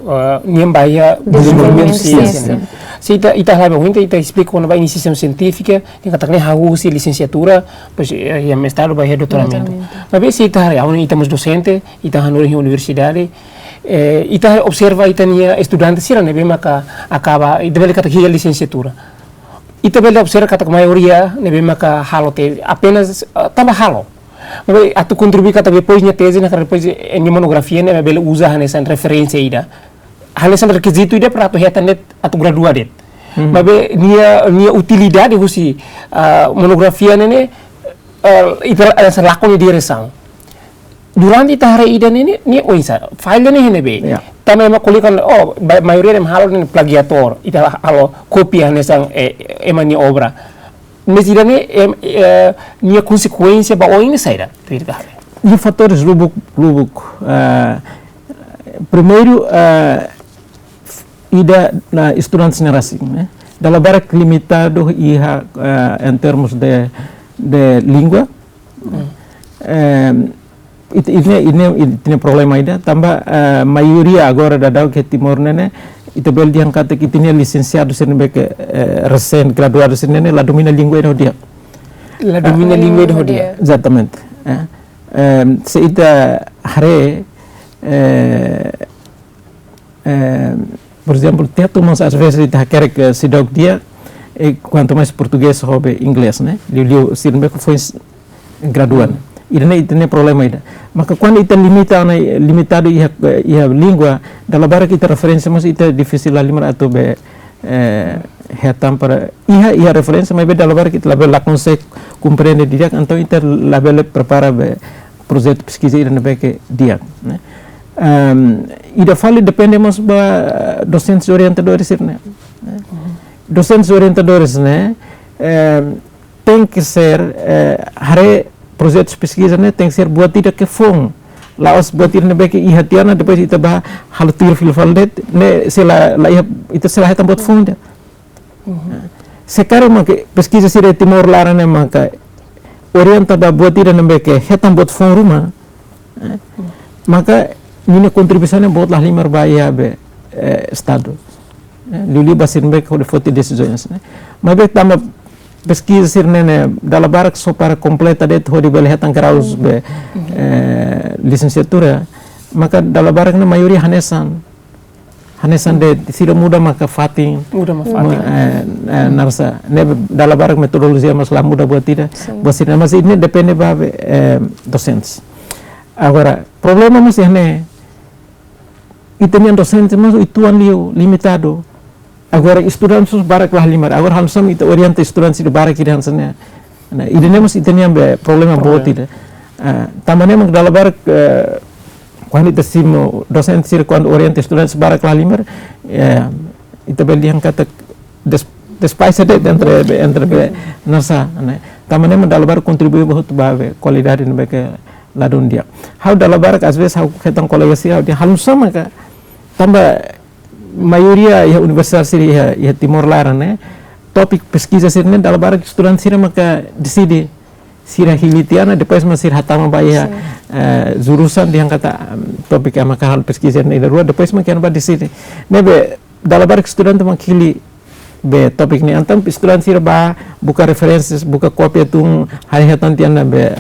eh, nian ba iha dezenvolvimentu siénsia. Se ita, ita haree ba ohin ita esplika kona-ba inisiasaun sientífika, ita katak ne'e hahú husi lisensiatura, depois, eh, iha mestradu ba iha doutoramentu. Maibé se ita haree, agora ita mós dosente, ita hanorin iha universidade, eh, ita observa ita-nia estudante sira ne'ebé maka akaba, ita bele katak iha lisensiatura. Ita bele observa katak maioria ne'ebé maka halo teze, apenas, eh, tanba halo. Maibé atu kontribui katak depois nia teze, ne'e katak depois, eh, nia monografia ne'e bele uza hanesan referénsia ida. Hanesan rekizitu ida para atu hetan de'it atu gradua de'it. Maibé nia, nia utilidade husi, ah, monografia ne'e ne'e, eh, ita, eh, hanesan lakon nia diresaun. Durante ita haree ida ne'e ne'e, nia oinsá, falla ne'e iha ne'ebé. Ya. Tanba ema ko'alia katak, oh, ba-, maioria ema halo ne'e plagiatór, ita halo kópia hanesan, eh, ema nia obra. Mas ida ne'e, em, eh, nia konsekuénsia ba oin ne'e saida, tuir ita haree. Iha fatores lubuk, lubuk, eh, primeiru, eh, ida ne'e estudantes ne'e rasik, ne'e? Dala barak limitadu iha, eh, em termos de, de língua. Em, it-, ida-ne'e, ida-ne'e, ida-ne'e problema ida, tanba, eh, maioria agora daudaun iha Timor ne'e ne'e, ita bele dehan katak ita-nia lisensiadu sira ne'ebé ke, eh, resin graduadu sira ne'e ne'e, la domina língua ida ho di'ak. La domina língua ida ho di'ak. Exatamente. Eh, em, se ita haree, eh, eh, por ezemplu, teatru mós às vezes ita hakerek, eh, seidauk di'ak, eh, quanto mais portugés ho be inglés, ne'e? Liuliu sira ne'ebé ke foin s-, graduadu. Ida-ne'e, ida-ne'e problema ida. Maka kuandu ita limita, ne'e, limitadu iha, iha língua, dala barak ita referénsia mós ita difisil halimar atu be, eh, hetan para iha, iha referénsia, maibé dala barak ita labele la konsege komprende di'ak, entaun ita labele prepara be projetu peskiza ida ne'ebé ke di'ak, ne'e? Em, ida fali depende mós ba dosentes orientadores sira-ne'e. Dosentes orientadores ne'e, em, tenke ser, eh, haree projetus peskiza ne'e tenke ser buat ida ke foun. La'ós buat ida ne'ebé ke iha tiha ona, depois ita bá halo tuir fila fali de'it, ne'e sei la, la iha, ita sei la hetan buat foun ida. Se karik mak peskiza sira Timor laran ne'e maka orienta ba buat ida ne'ebé ke hetan buat foun ruma, eh, maka ninia kontribuisaun ne'e boot la halimar ba iha be, eh, Estadu. Eh, liuliu ba sira ne'ebé ke hodi foti desizaun ne'e. Maibé tanba peskiza sira-ne'e ne'e dala barak só para kompleta de'it hodi bele hetan graus be, eh, lisensiatura, maka dala barak ne'e maioria hanesan. Hanesan de'it, sira muda maka fatin. Muda maka fatin. Ma-, eh, eh, naran sá, ne'e dala barak metodolojia mós la muda buat ida. Sin. Buat sira, mas ne'e depende ba, eh, dosentes. Agora, problema mós iha ne'e, ita-nia dosente mós uitoan liu, limitadu. Agora, estudante mós barak la halimar. Agora, hanesan ita orienta estudante sira barak ida hanesan ne'e. Ne'e, ida-ne'e mós ita-nia be problema boot ida. Ah, tanba ne'e mak dala barak, eh, kuandu ita simu dosente sira kuandu orienta estudante sira barak la halimar, eh, ita bele dehan katak des-, despaixadu entre, entre be, naran sá, ne'e? Tanba ne'e mak dala barak kontribui ba hotu ba be kualidade ne'ebé ke ladún di'ak. Ha'u dala barak, às vezes, ha'u hetan kolega sira, ha'u dehan hanesan maka, tanba maioria iha universidade sira iha, iha Timor laran ne'e, tópiku peskiza sira-ne'e dala barak estudante sira maka deside, sira hili tiha ona, depois mak sira hatama ba iha, eh, jurusan dehan katak, em, tópiku ema hakarak halo peskiza ne'e ida rua, depois mak iha ne'ebá deside. Ne'ebé dala barak estudante mak hili be tópiku ne'e. Entaun estudante sira bá buka referénsias, buka kópia tun, haree hetan tiha ona be,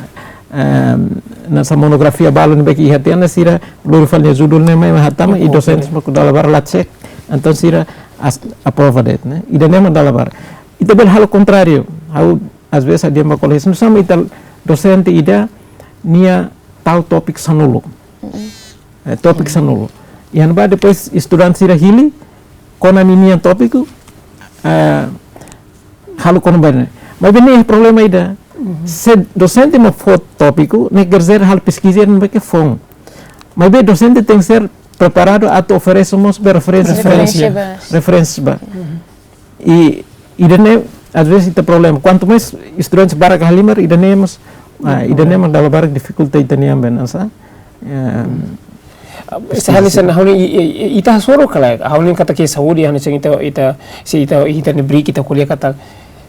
em, naran sá monografia balun ne'ebé ke iha tiha ona, sira lori fali nia judul ne'e mai, mai hatama, i dosente mak dala barak la cek, entaun sira as-, aprova de'it, ne'e? Ida-ne'e mak dala barak. Ita bele halo kontráriu, ha'u às vezes ha'u dehan ba kolega, hanesan ita dosente ida, nia tau tópiku sanulu. Eh, tópiku sanulu. Iha ne'ebá depois estudante sira hili, kona ninian tópiku, eh, halo kona-ba ne'e. Maibé ne'e problema ida. Se dosente mak fó tópiku, ne'e quer dizer halo peskiza ne'ebé ke foun. Maibé dosente tenke ser preparadu atu oferese mós be referénsia. Referénsia. Referénsia ba. Referénsia ba. I, ida-ne'e, às vezes, ita problema. Kuantu mais estudante barak halimar, ida-ne'e mós, ah, ida-ne'e mós dala barak difikulta ita-nia ambena sa. Ya. Se hanesan, ha'u-nia, i, i, i, ita hasoru kala, ha'u-nia katak iha saúde, hanesan ita, ita, se ita, ita-nia bri, ita ko'alia katak,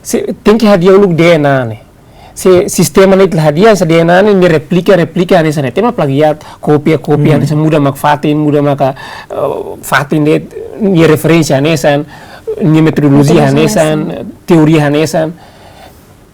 se, tenke hadi'a uluk D N A ne'e. Se sistema ne'e ita la hadi'a, se D N A ne'e, nia replika, replika, hanesan ne'e. Tema plagiat, kopia, kopia, hanesan muda mak fatin, muda mak, eh, fatin de'it, nia referénsia hanesan, nia metodolojia hanesan, teoria hanesan.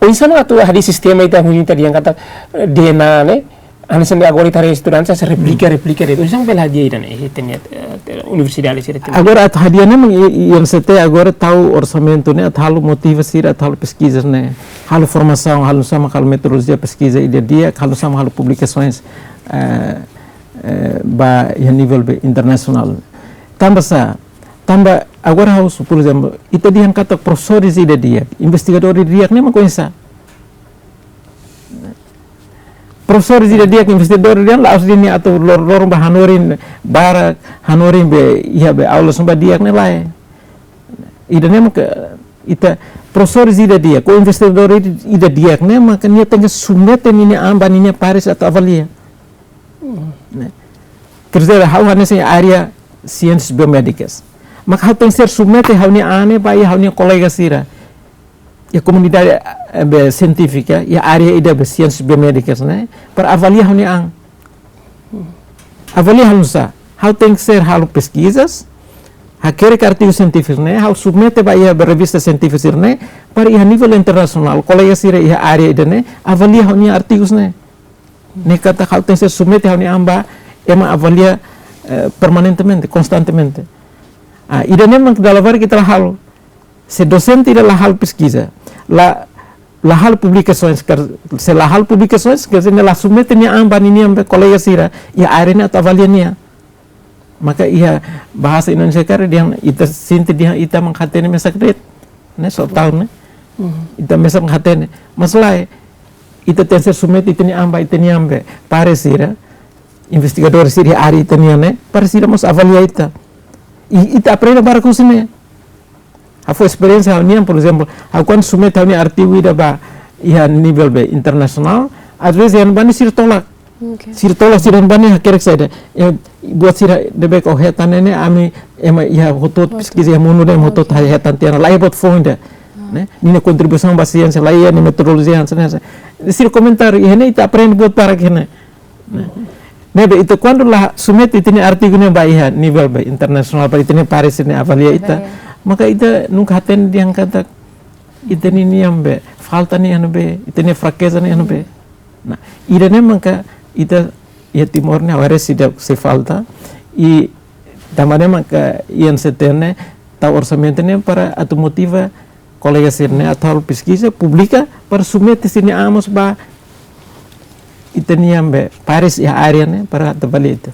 Oinsá mak atu hadi'a sistema ita huni ita dehan katak, eh, D N A ne'e, hanesan agora ita haree estudante, se replika, replika de'it. Oinsá mak bele hadi'a ida-ne'e, eh, ita-nia, eh, universidade sira. Agora atu hadi'a ne'e mak I-, I N C T agora tau orsamentu ne'e, atu halo motiva sira, atu halo peskiza ne'e, halo formasaun, halo sama, halo metodolojia peskiza ida di'ak, halo sama, halo publikasoens, eh, eh, ba iha nivel be internasionál. Tanba sá, tanba agora ha'u, por ezemplu, ita dehan katak profesór ida di'ak, investigadór ida di'ak ne'e mak oinsá. Profesór ida di'ak, investigadór ida di'ak, la'ós dehan nia atu lor-, loron ba hanorin barak, hanorin be, iha be aulas ne'ebá di'ak ne'e lae. Ida-ne'e maka ita profesór ida di'ak, ou investigadór ida di'ak ne'e maka nia tenke submete ninia an ba ninia pares atu avalia. Ne'e. Quer dizer, ha'u hanesan área siénsias biomédikas. Maka ha'u tenke ser submete ha'u-nia an ne'e ba iha ha'u-nia kolega sira. Iha komunidade, eh, be sientífika, iha área ida be siénsias biomédikas ne'e, para avalia ha'u-nia an. Avalia halo nu'usá, ha'u tenke ser halo peskizas, hakerek artigu sientífiku ne'e, ha'u submete ba iha be revista sientífika sira-ne'e, para iha nivel internasionál, kolega sira iha área ida-ne'e, avalia ha'u-nia artigus ne'e. Ne'e katak ha'u tenke ser submete ha'u-nia an ba ema avalia, eh, permanentemente, konstantemente. Ah, ida-ne'e mak dala barak ita la halo. Se dosente ida la halo peskiza, la, la halo publikasoens, kar-, se la halo publikasoens, quer dizer, la submete nia an ba ninia be kolega sira iha área ne'e atu avalia nia. Maka iha bahasa Indonesia karik dehan ita sente dehan ita mak hatene mesak de'it. Ne'e, só tau ne'e. Ita mesak mak hatene. Mas lae, ita tenke ser submete ita-nia an ba ita-nia be pares sira, investigadór sira iha área ita-nian ne'e, para sira mós avalia ita. I ita aprende barak husi ne'e. Ha'u fó esperiénsia ha'u-nian, por ezemplu, ha'u kuandu submete ha'u-nia artigu ida ba iha nivel be internasionál, às vezes iha ne'ebá ne'e sira tolak. Oke. Sira tolak, sira ne'ebá ne'e hakerek saida. Eh, buat sira ne'ebé ke ó hetan ne'e, ami ema iha hotu-hotu peskiza iha mundu ne'e, ema hotu-hotu hetan tiha ona, la iha buat foun ida. Ne'e, ninia kontribuisaun ba siénsia la iha, ninia metodolojia hanesan ne'e. Sira komentáriu, iha ne'e ita aprende buat barak iha ne'e. Ne'ebé ita kuandu la submete ita-nia artigu ne'e ba iha nivel be internasionál, para ita-nia pares ne'e avalia ita. Avalia. Maka ita nunka hatene dehan katak ita-nian be falta ne'e iha ne'ebé, ita-nia frakeza ne'e iha ne'ebé. Nah, ida-ne'e maka ita iha Timor ne'e haree seidauk sei falta. I tanba ne'e maka I N C T ne'e tau orsamentu ne'e para atu motiva kolega sira-ne'e atu halo peskiza, publika, para submete sira-nia an mós ba ita-nian be pares iha área ne'e para atu avalia ita.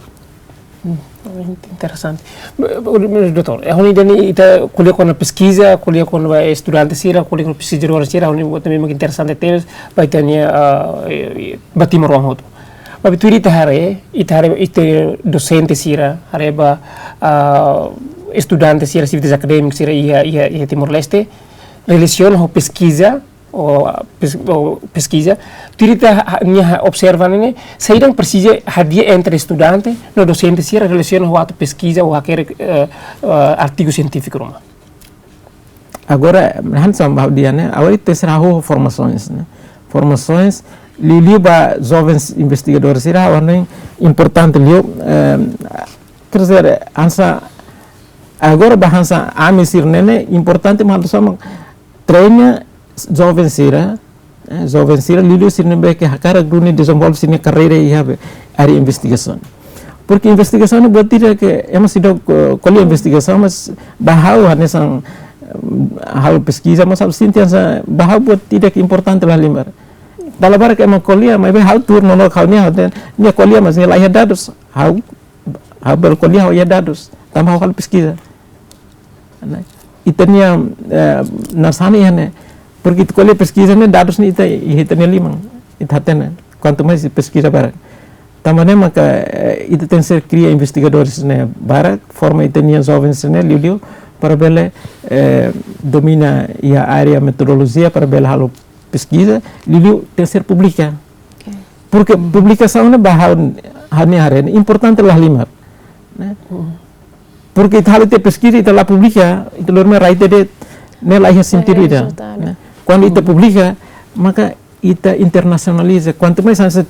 Hmm, interesante. Be-, be-, doutór, eh, ha'u-nia ida-ne'e ita ko'alia kona-ba peskiza, ko'alia kona-ba estudante sira, ko'alia kona-ba peskizadór sira, ha'u-nia ida-ne'e mak interesante tebes ba ita-nia, ah, eh, eh, ba timoroan hotu. Maibé tuir ita haree, ita haree ita dosente sira, haree ba, ah, estudante sira, sivitas akadémiku sira iha, iha, iha Timor-Leste, relasiona ho peskiza, ou, ah, pes-, ou peskiza, tuir ita ha-, nia observa ne'e, saida mak presiza hadi'a entre estudante no dosente sira relasiona ho atu peskiza ou hakerek, eh, eh, artigu sientífiku ruma. Agora, hanesan ha'u dehan ne'e, agora ita sira halo formasoens ne'e. Formasoens, liuliu ba jovens investigadores sira, ha'u hanoin importante liu, eh, quer dizer, hanesan, agora ba hanesan ami sira-ne'e ne'e, importante mak hanesan mak treina joven sira, eh, joven sira, liuliu sira ne'ebé ke hakarak duni dezenvolve sira-nia karreira iha be área investigasaun. Porque investigasaun ne'e buat ida ke, ema seidauk, eh, ko'alia investigasaun, mas ba ha'u hanesan, eh, halo peskiza, mas ha'u sente hanesan ba ha'u buat ida ke importante lahalimar. Dala barak ema ko'alia, maibé ha'u tuur no lo ha'u-nia, ha'u-nia, nia ko'alia, mas nia la iha dadus, ha'u Ha'u bele ko'alia ha'u-nia dadus, tanba ha'u halo peskiza. Ne'e. Ita-nia, eh, nasaun iha ne'e. Porque ita ko'alia peskiza ne'e, dadus ne'e ita, iha ita-nia liman. Ita hatene. Kuantu mais peskiza barak. Tanba ne'e maka, eh, ita tenke ser kria investigadores ne'e barak, forma ita-nia jovens ne'e liuliu para bele, eh, domina iha área metodolojia para bele halo peskiza, liuliu tenke ser publika. Oke. Porque publikasaun ne'e ba ha'u, ha'u-nia haree ne'e importante lahalimar. Ne'e? Hmm. Porque ita halo tiha peskiza, ita la publika, ita lori mai rai ita de'it, ne'e la iha sentidu ida. Rezultadu. Ne'e? Kuandu ita publika, maka ita internasionaliza. Kuantu mais hanesan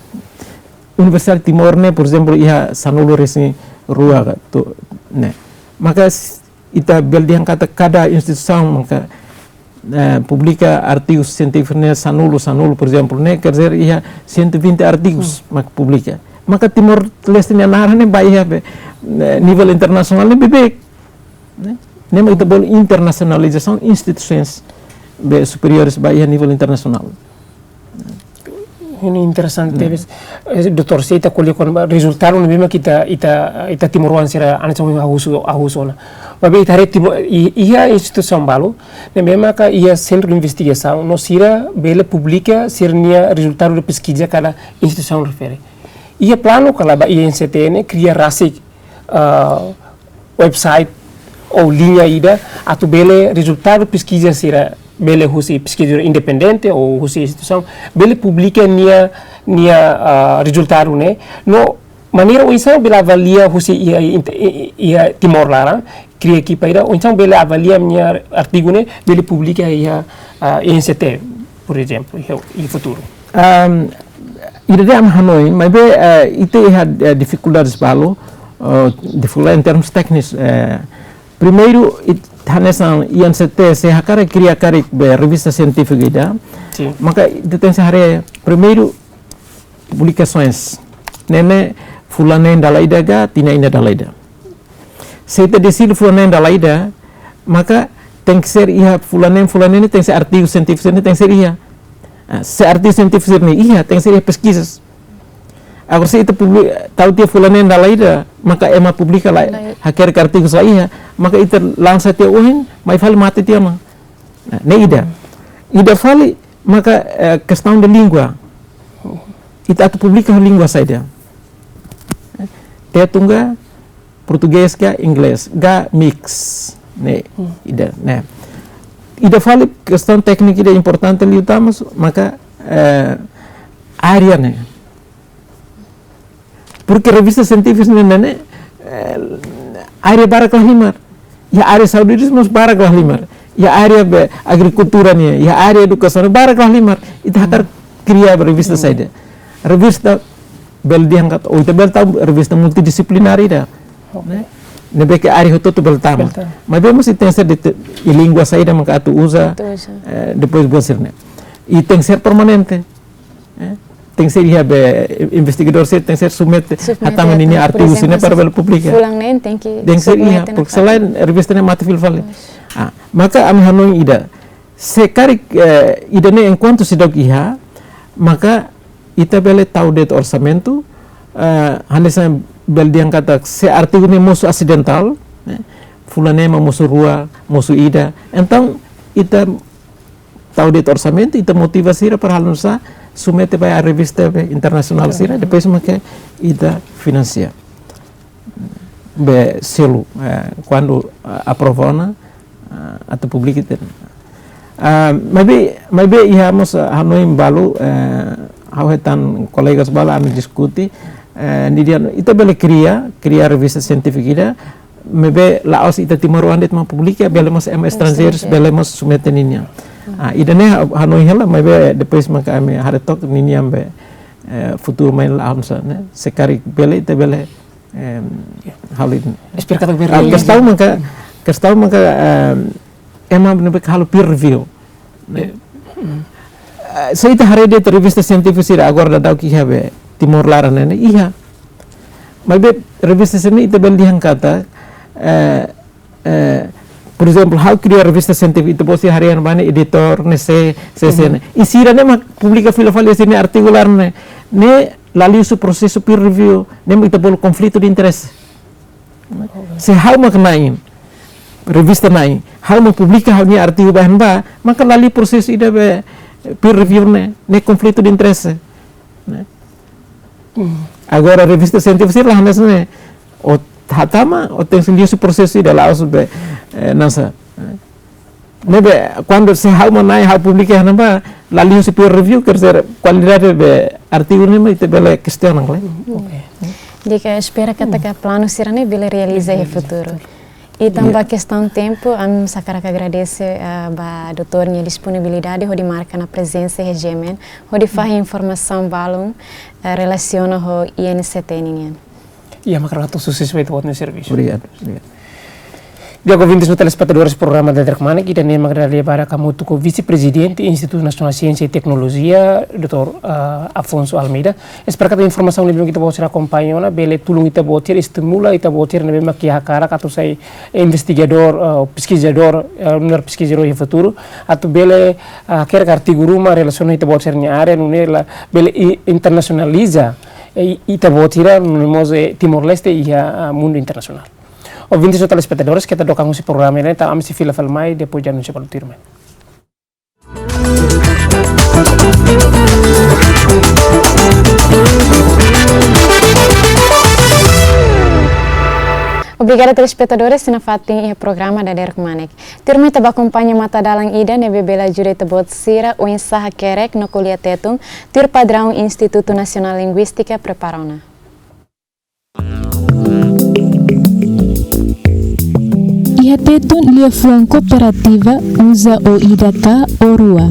Universidade Timor ne'e, por ezemplu, iha sanulu-resin-rua ka, tu, ne'e. Maka s-, ita bele dehan katak kada instituisaun maka, eh, publika artigu sientífiku ne'e sanulu, sanulu, por ezemplu, ne'e, quer dizer, iha cento e vinte artigos maka publika. Maka Timor-Leste nia naran ne'e ba iha be, eh, nivel internasionál ne'e beibeik. Ne'e? Ne'e mak ita bolu internasionalizasaun instituisoens be superiores ba iha nivel internasionál. Ini interesante tebes. Eh, doutór, se ita ko'alia kona-ba rezultadu ne'ebé mak ita, ita, ita timoroan sira hanesan ha'u husu, ha'u husu ona. Maibé ita haree Timor, i-, iha instituisaun balu ne'ebé maka iha sentru de investigasaun, no sira bele publika sira-nia rezultadu de peskiza kada instituisaun refere. Iha planu ka lae ba I N C T ne'e kria rasik, ah, website ou liña ida atu bele rezultadu peskiza sira bele husi peskizadór independente ou husi instituisaun bele publika nia, nia, ah, rezultadu ne'e. No maneira oinsá bele avalia husi iha, iha, iha Timor laran, kria ekipa ida, oinsá bele avalia nia artigu ne'e, bele publika iha, ah, I N C T, por ezemplu, iha, iha futuru. Ahm, ida-ne'e ami hanoin, maibé, eh, ita iha, eh, difikuldades balu, eh, difikuldade em termos téknikus, eh, primeiru, it-, hanesan I N C T, se hakarak kria karik be revista sientífika ida, sin, maka ita tenke haree, primeiru, publikasoens. Ne'e ne'e fulan neen dala ida ka, tinan ida dala ida. Se ita deside fulan neen dala ida, maka tenke ser iha fulan neen, fulan neen tenke ser artigu sientífiku ne'e tenke ser iha. Ah, se artigu sientífiku ne'e iha, tenke ser iha peskizas. Agora se ita publi-, tau tiha fulan neen dala ida, maka ema publika la, la iha, hakerek artigus la iha, maka ita lansa tiha ohin, mai fali mate tiha ona. Nah, ne'e ida. Ida fali, maka, eh, kestaun de língua. Ita atu publika ho língua saida? Tetun ka, portugés ka, inglés ka, mix. Ne'e, hmm, ida, ne'e. Ida fali kestaun tékniku ida importante liután mós, maka, eh, área ne'e. Porque revista sientífika ne'e, ne'e, eh, área barak la halimar. Iha área saúde mós barak la halimar. Iha área be agrikultura nian, iha área edukasaun barak la halimar. Ita hakarak kria revista saida? Revista bele dehan katak, ou ita bele tau revista multidisiplinár ida. Ne'e? Ne'ebé ke área hotu-hotu bele tama. Bele tama. Maibé mós ita tenke ser de te-, iha língua saida maka atu uza, atu uza, eh, depois buat sira-ne'e. I tenke ser permanente. Eh, tenke ser iha be investigadór sira tenke ser submete, submete hatama ninia artigu sira-ne'e para bele publika. Fulan neen tenke, tenke ser iha, submete, porque selain revista ne'e mate fila fali. Pois. Ah, maka ami hanoin ida. Se karik, eh, ida-ne'e enkuantu seidauk iha, maka ita bele tau de'it orsamentu, eh, hanesan bele dehan katak se artigu ne'e mosu asidentál, eh, fulan neen mak mosu rua, mosu ida. Entaun, ita tau de'it orsamentu, ita motiva sira para halo nu'usá, submete ba revista be internasionál sira, depois maka ita finansia. Be selu, eh, kuandu, eh, aprova ona, eh, atu publika ita. Ah, maibé, maibé iha mós, eh, hanoin balu, eh, ha'u hetan kolegas balu ami diskute, eh, nia dehan, ita bele kria, kria revista sientífika ida, maibé la'ós ita timoroan de'it mak publika, bele mós ema estranjeirus, estranjeiru, bele mós submete ninian. Hmm. Ah, ida-ne'e ha-, hanoin hela, maibé depois maka ami haree took ninian be, eh, futuru mai la'o nu'usá, ne'e? Se karik bele, ita bele, em, ya, halo ida. Espera katak bele. Ah, kestaun maka, kestaun maka, em, ema ne'ebé halo peer review. Ne'e? Eh, mm. Eh, se ita haree de'it revista sientífika sira agora daudaun ke iha be Timor laran ne'e, ne'e iha. Maibé revista sira-ne'e ita bele dehan katak, eh, eh, por ezemplu, ha'u kria revista sientífika, ita-boot sira haree iha ne'ebá ne'e editór, ne'e sé, sé, sé, ne'e. I sira-ne'e mak publika fila fali sira-nia artigu laran ne'e. Ne'e la liu husi prosesu peer review, ne'e mak ita bolu konflitu de interese. Se ha'u mak na'in, revista na'in, ha'u mak publika ha'u-nia artigu ba iha ne'ebá, maka la liu prosesu ida be peer review ne'e, ne'e konflitu de interese, ne'e. Agora revista sientífika sira la hanesan ne'e. Ó hatama, ó tenke liu husi prosesu ida la'ós be, eh, hanesan, eh. Ne'ebé, kuandu se ha'u mak na'in ha'u publika iha ne'ebá, la liu husi peer review, quer dizer, kualidade be artigu ne'e mak ita bele kestiona, kan? Oke. Di'ak, espera katak planu sira-ne'e bele realiza iha futuru. I tanba kestaun tempu, ami hakarak agradese, eh, ba doutór nia disponibilidade hodi marka ona prezensa iha GMN, hodi fahe informasaun balun, eh, relasiona ho I N C T nian. Iya, mak hato'o susesu ba ita-boot nia servisu. Obrigadu, obrigadu. Di'ak, ouvintes no telespetadores programa Dadeer Kmanek, ida-ne'e mak dada lia ba ita hamutuk ho Vise-Prezidente Institutu Nasionál Siénsia i Teknolojia, doutór, ah, Afonso Almeida. Espera katak informasaun ne'ebé mak ita-boot sira akompaña ona bele tulun ita-boot sira, estimula ita-boot sira ne'ebé mak iha hakarak atu sai investigadór, ah, peskizadór, ah, nu'udar peskizadór iha futuru, atu bele, ah, hakerek artigu ruma relasiona ho ita-boot sira-nia área, nune'e labele i-, internasionaliza, eh, ita-boot sira, nune'e mós, eh, Timor-Leste iha, ah, mundu internasionál. Ouvintes no telespetadores, keta dook an husi programa ne'e, tanba ami sei fila fali mai, depois de anúnsiu balu tuirmai. Obrigada, telespetadores, sira nafatin iha programa Dadeer Kmanek. Tuirmai ita bá akompaña matadalan ida ne'ebé bele ajuda ita-boot sira oinsá hakerek no ko'alia Tetun, tuir padraun Institutu Nasionál Linguístika prepara ona. Iha Tetun liafuan kooperativa uza ó ida ka ó rua.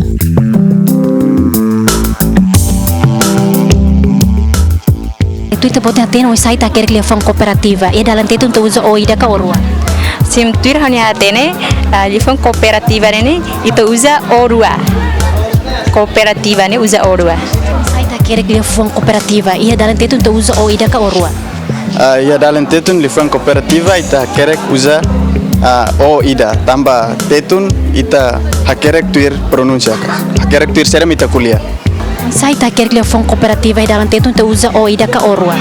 Tuir ita-boot nia hatene oinsá ita hakerek liafuan kooperativa, iha dalan Tetun ita uza ó ida ka ó rua? Sim, tuir ha'u-nia hatene, ah, liafuan kooperativa ne'e, ne'e ita uza ó rua. Kooperativa ne'e uza ó rua. Oinsá ita hakerek liafuan kooperativa, iha dalan Tetun ita uza ó ida ka ó rua? Ah, iha dalan Tetun liafuan kooperativa ita hakerek uza, ah, ó ida, tanba Tetun ita hakerek tuir pronúnsia ka. Hakerek tuir saida mak ita ko'alia. Oinsá ita hakerek liafuan kooperativa iha dalan Tetun ita uza ó ida ka ó rua?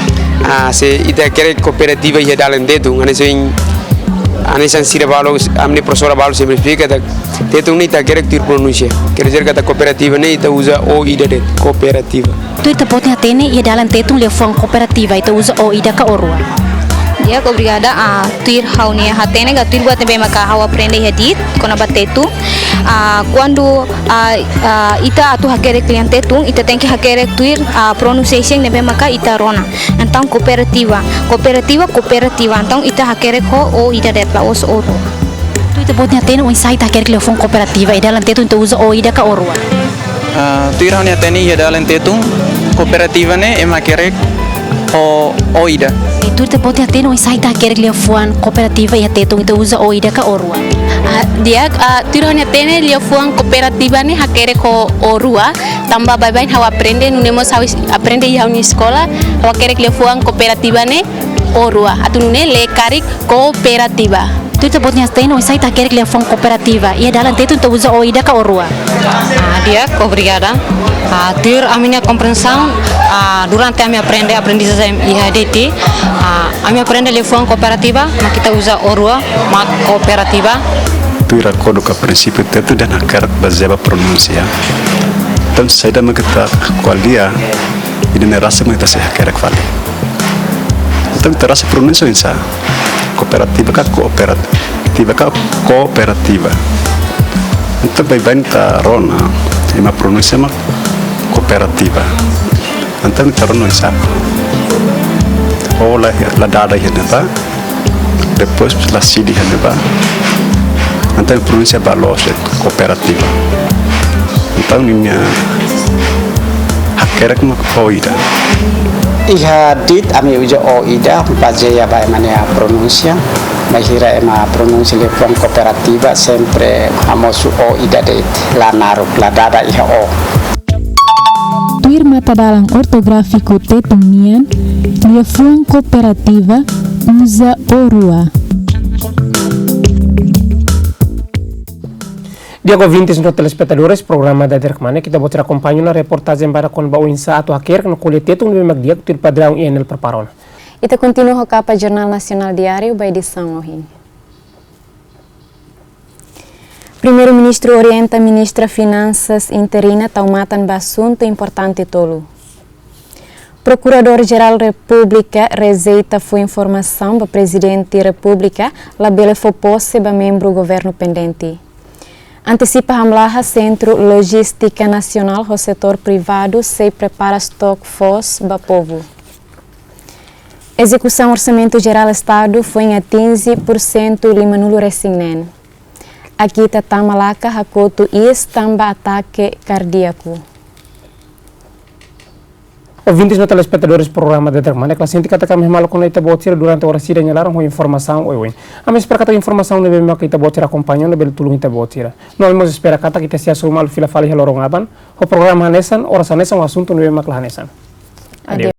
Ah, se ita hakerek kooperativa iha dalan Tetun, hanesan, hanesan sira balu, ami-nia profesora balu sempre esplika katak Tetun ne'e ita hakerek tuir pronúnsia. Quer dizer katak kooperativa ne'e ita uza ó ida de'it, kooperativa. Tuir ita-boot nia hatene iha dalan Tetun liafuan kooperativa ita uza ó ida ka ó rua? Di'ak, obrigada. Ah, tuir ha'u-nia hatene ka tuir buat ne'ebé maka ha'u aprende iha de'it kona-ba Tetun. Ah, kuandu, ah, ah, ita atu hakerek lian Tetun, ita tenke hakerek tuir, ah, pronunciation ne'ebé maka ita rona. Entaun kooperativa, kooperativa, kooperativa. Entaun ita hakerek ho ó ida de'it, la'ós ó rua. Tuir ita-boot nia hatene oinsá ita hakerek liafuan kooperativa, iha dalan Tetun ita uza ó ida ka ó rua? Ah, tuir ha'u-nia hatene iha dalan Tetun, kooperativa ne'e ema hakerek ho ó ida. I tuir ita-boot nia hatene oinsá ita hakerek liafuan kooperativa iha Tetun ita uza ó ida ka ó rua? Ah, di'ak, ah, tuir ha'u-nia hatene liafuan kooperativa ne'e hakerek ho ó rua, tanba baibain ha'u aprende, nune'e mós ha'u es-, aprende iha ha'u-nia eskola, ha'u hakerek liafuan kooperativa ne'e ó rua. Atu nune'e lee karik kooperativa. Tuir ita-boot nia hatene oinsá ita hakerek liafuan kooperativa, iha dalan Tetun ita uza ó ida ka ó rua? Ah, di'ak, obrigada. Ah, tuir ami-nia kompreensaun, ah, durante ami aprende, aprendizajen iha de'it, ah, ami aprende liafuan kooperativa, mak ita uza ó rua, mak kooperativa. Tuir akordu ka prinsípiu Tetun dehan hakerek bazeia ba pronúnsia. Entaun, saida mak ita ko'alia, ida-ne'e rasik mak ita sei hakerek fali. Entaun, ita rasik pronúnsia oinsá? Kooperativa ka kooperativa ka kooperativa? Entaun, baibain ita rona, ema pronúnsia mak kooperativa. Entaun, ita rona oinsá? Ó la, la dada iha ne'ebá, depois la sidi iha ne'ebá. Entaun, pronúnsia ba loos de'it, kooperativa. Entaun, ninia hakerek mak ó ida. Iha de'it ami uza ó ida, bazeia ba ema nia pronúnsia. Bainhira ema pronúnsia liafuan kooperativa, sempre hamosu ó ida de'it, la naruk, la dada iha ó. Tuir matadalan ortográfiku Tetun nian, liafuan kooperativa uza ó rua. Di'ak, ouvintes no telespetadores programa Dadeer Kmanek, ita-boot sira akompaña ona reportajen badak kona-ba oinsá atu hakerek no ko'alia Tetun ne'ebé mak di'ak tuir padraun I N L prepara ona. Ita kontinua ho kapa Jornál Nasionál Diáriu ba edisaun ohin. Primeiru-Ministru orienta Ministra Finansas interina tau matan ba asuntu importante tolu. Prokuradór-Jerál Repúblika rejeita fó informasaun ba Prezidente Repúblika labele fó pose ba membru governu pendente. Antesipa hamlaha Sentru Lojístika Nasionál ho setór privadu sei prepara stok foos ba povu. Ezekusaun Orsamentu Jerál Estadu foin atinje pursentu limanulu resin neen. Akita tama laka hakotu iis tanba atake kardíaku. Ouvintes no telespetadores programa Determane, klaru, sente katak ami hamaluk ona ita-boot sira durante oras ida nia laran ho informasaun oioin. Ami espera katak informasaun ne'ebé maka ita-boot sira akompaña ne'e bele tulun ita-boot sira. No ami mós espera katak ita sei hasoru malu fila fali iha loron aban ho programa hanesan, oras hanesan, ho asuntu ne'ebé maka la hanesan. Adeus. Adeus.